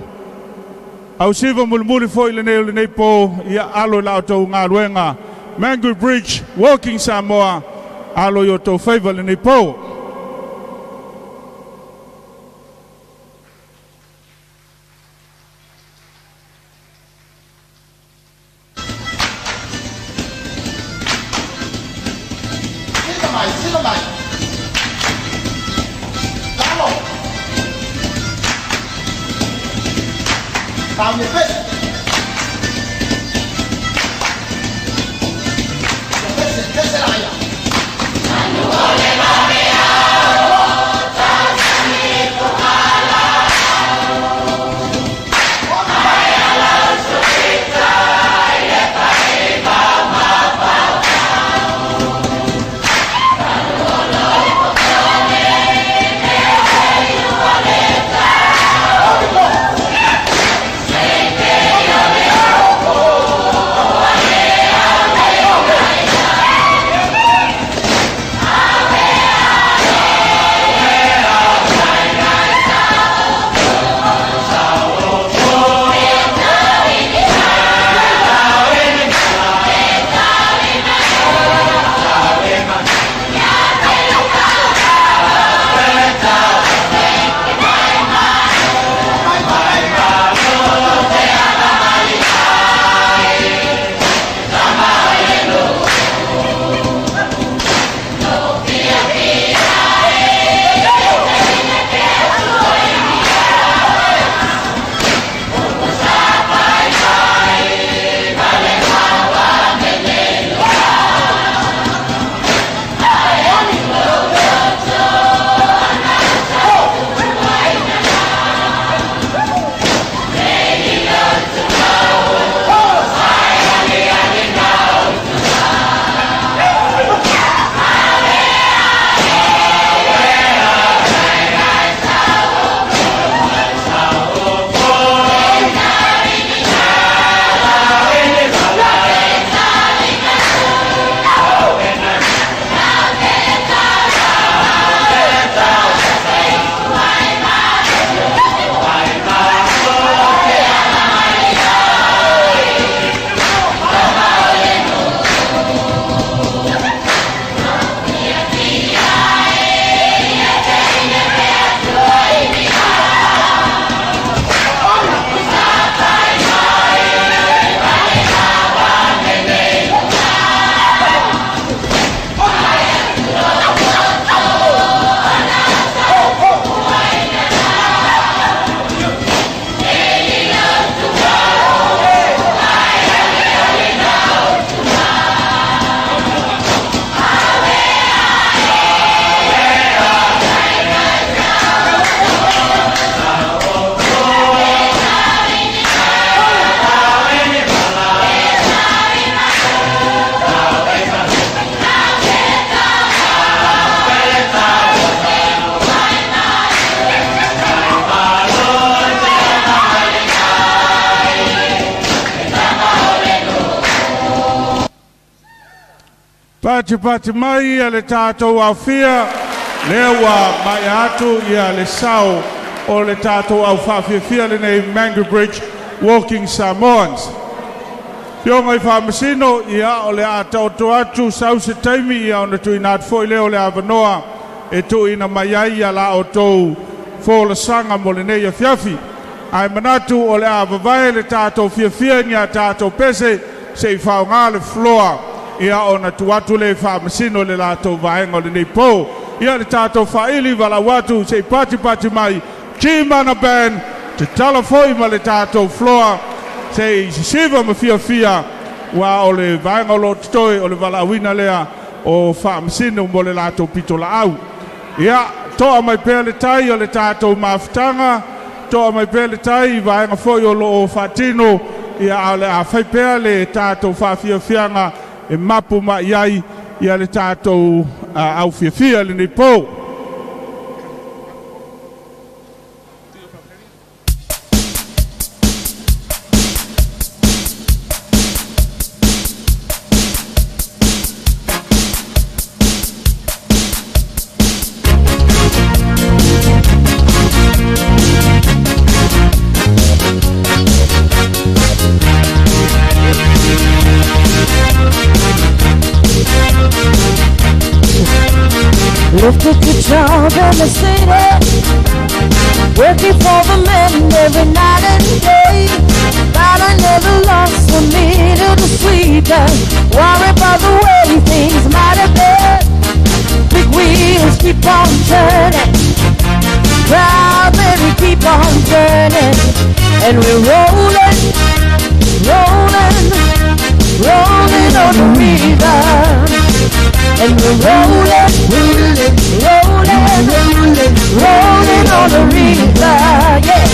ausiva mulimuli foi lenei o lenei po, ia alo i la outou galuega. Mangry Bridge Walking Samoa, alo i outou faiva lenei po. Sila mai, sila mai. Lalo. Tao nhiệt huyết. Nhiệt huyết sẽ lại à? Patipati mai ia le tatou aofia lea ua maea atu ia le sao o le tatou au faafiafia lenei Mangry Bridge Walking Samoans. Fioga i faamasino, ia o le a taoto atu sau se taimi ia ona tuuina atu foi lea o le avanoa e tuuina mai ai ia la outou folasaga mo lenei afiafi. Ae manatu o le a vavae le tatou fiafia ni a tatou pese se i faaaoga le floor ia ona tuu atu le faamasino le latou vaega o lenei po. Ia le tatou faaili valaau atu se i patipati mai Gmana Band tatala foi ma le tatou floor Se i sisiva ma fiafia ua o le vaega o loo totoe o le valaauina lea o faamasino mo le latou pitolaau. Ia toa mai pea le tai o le tatou mafutaga, toa mai pea le tai i vaega foi o loo faatino, ia a o le a fai pea le tatou faafiafiaga e mapu mai ai ia le tatou aufiafia i lenei po. Lifted the job in the city, working for the men every night and day. But I never lost a minute of sleep, worry about the way things might have been. Big wheels keep on turning, proud Mary keep on turning, and we're rolling, rolling, rolling on the river. And we're rolling, rolling, rolling, rolling, rolling on the river, yeah.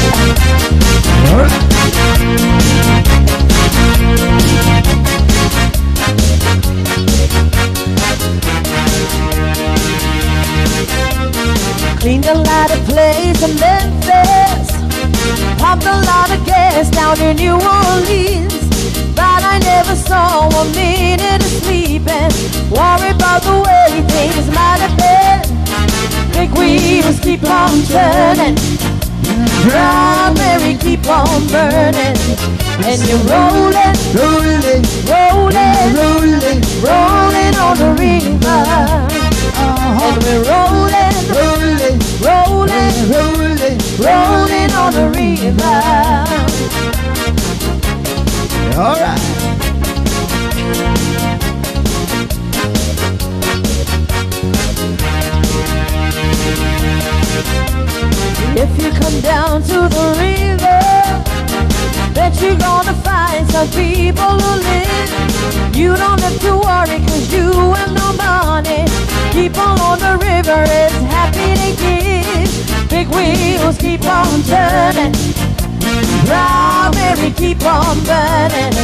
Cleaned a lot of place in Memphis, pumped a lot of gas down in New Orleans, but I never saw a minute of sleeping. Worry about the way things might have been. Big wheels keep on turning, Proud Mary keep on burning, and you're rolling, rolling, rolling, rolling, rolling on the river. And we're rolling, rolling, rolling, rolling, rolling on the river. All right. If you come down to the river, bet you're gonna find some people who live. You don't have to worry, cause you have no money. People on the river is happy to give. Big wheels keep on turning, Proud Mary keep on burning,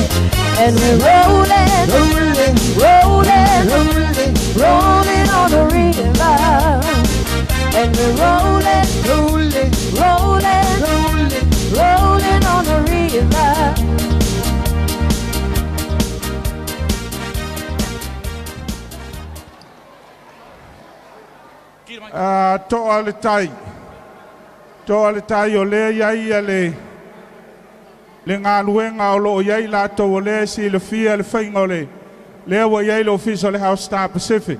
and we're rolling, rolling, rolling, rolling, rolling on the river. And we're rolling, rolling, rolling, rolling, rolling on the river. Toa le tai. Toa le tai o lea iai ia le galuega o loo iai latou o lea silafia le faiga o le lea ua iai le ofisa o le House Star Pacific.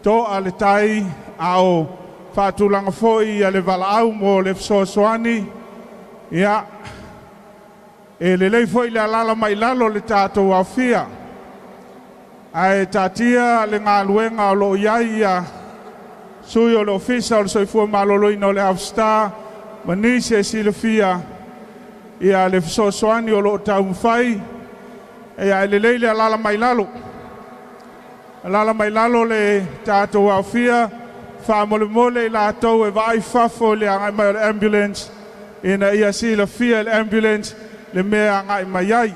Toa le tai a o faatulaga foi ia le valaau mo le fesoasoani. Ia e lelei foi le alala mai lalo le tatou aofia. Ae taatia le galuega o loo iai ia sui o le ofisa o le soifua maloloina o le House Star ma nisi e silafia ia le fesoasoani o loo taumafai. Ia e lelei le alala mai lalo. Alala mai lalo le tatou aofia faamolemole i latou e vaai fafo i le agai mai o le ambulance ina ia silafia le ambulance le mea agai mai ai.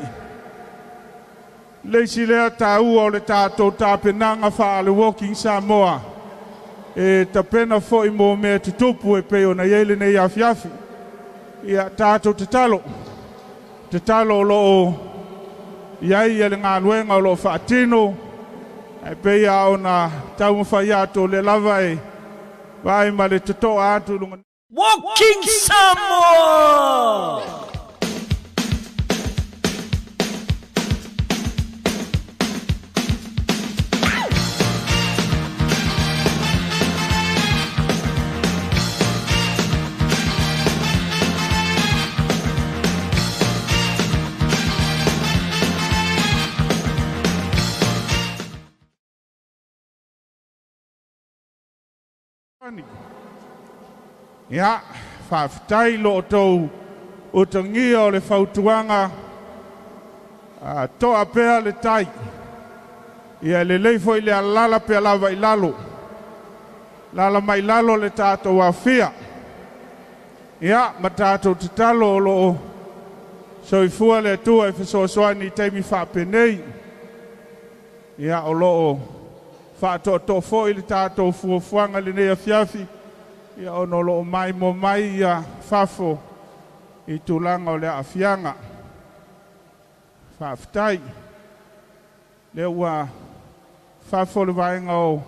Le isi lea taua o le tatou tapenaga faale Walking Samoa e tapena foi mo mea tutupu e pei ona iai lenei afiafi. Ia tatou tatalo, tatalo o loo iai ia le galuega o loo faatino, ae pei lava ona taumafai atu o lea lava e vaai ma le totoa atu i luga. Walking Samoa! Ia, faafetai lo outou utagia o le fautuaga To'a pea le tai. Ia e lelei foi le alala pea lava i lalo. Lala mai lalo le tatou afia. Ia ma tatou tatalo o lo o soifua le Atua e fesoasoani i taimi faapenei. Ia o lo o faatoatoa foi le tatou fuafuaga i lenei afiafi, ia ona o lo o maimoa mai ia fafo i tulaga o le aafiaga. Faafetai. Lea ua fafo le vaega o